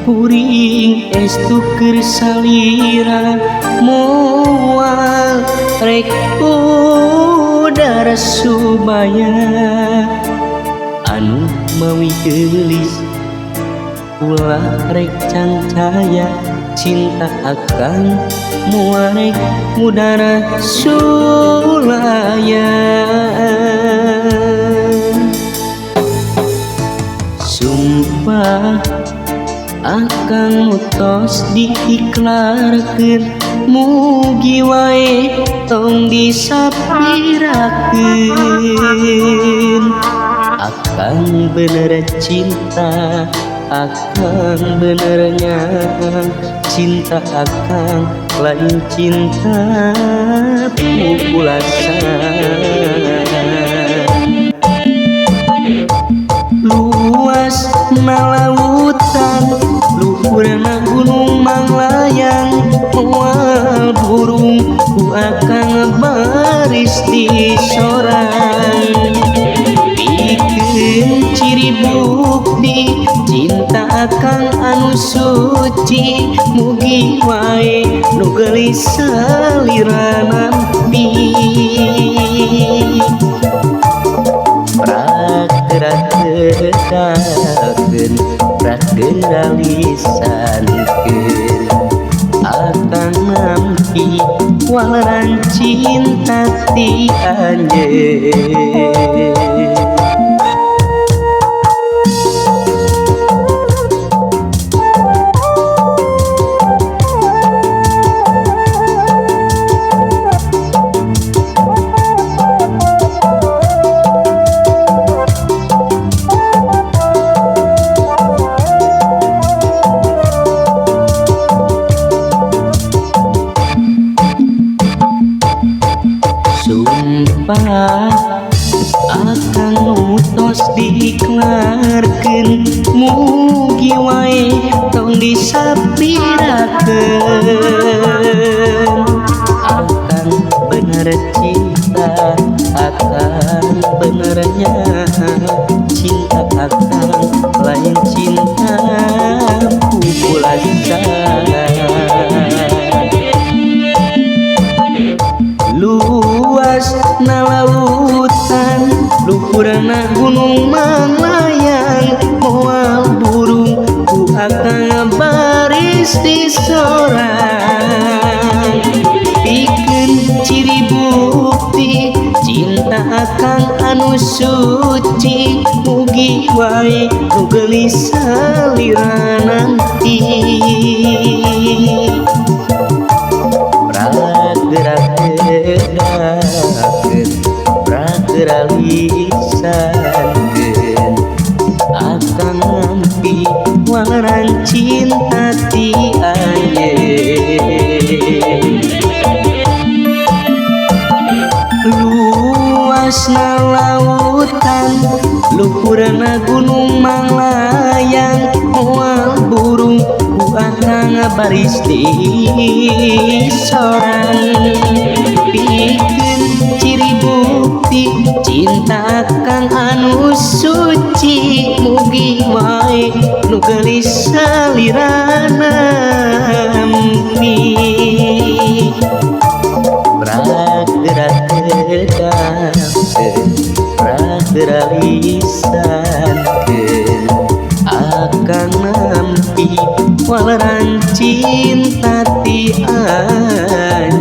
Kuring estu keur salira moal rek udara subaya anu mawi geulis ulah rek cangcaya cinta akang moal rek mudara sulaya. Sumpah akang mutos diiklarkeun mugi wae tong disapirakeun. Akang bener cinta, akang benernya cinta akang lain cinta pupulasan. Luas nalautan luhurna gunung manglayang moal burung ku akang baris di sorang. Pikeun ciri bukti cinta akang anu suci mugi wae nu geulis salira nampi. Prageura prageura lisankeun akang nampi waleran cinta ti anjeun. Sumpah akang nutos diiklarkeun mugi wae tong disapirakeun. Akang bener cinta, akang benernya cinta akang lain cinta pupulasan. Luas nalautan luhurna gunung manglayang moal burung ku akang baris di sorang. Pikeun ciri bukti cinta akang anu suci mugi wae nu geulis salira nanti. Prageura kedakeun prageura lisankeun akang nampi waleran cinta ti anjeun. Luasna lautan luhurna gunung manglayang moal burung ku akang baris di sorang. Pikeun ciri bukti cinta akang anu suci mugi wae nu geulis salira nampi. Prageura kedakeun prageura lisankeun akang nampi waleran cinta ti anjeun.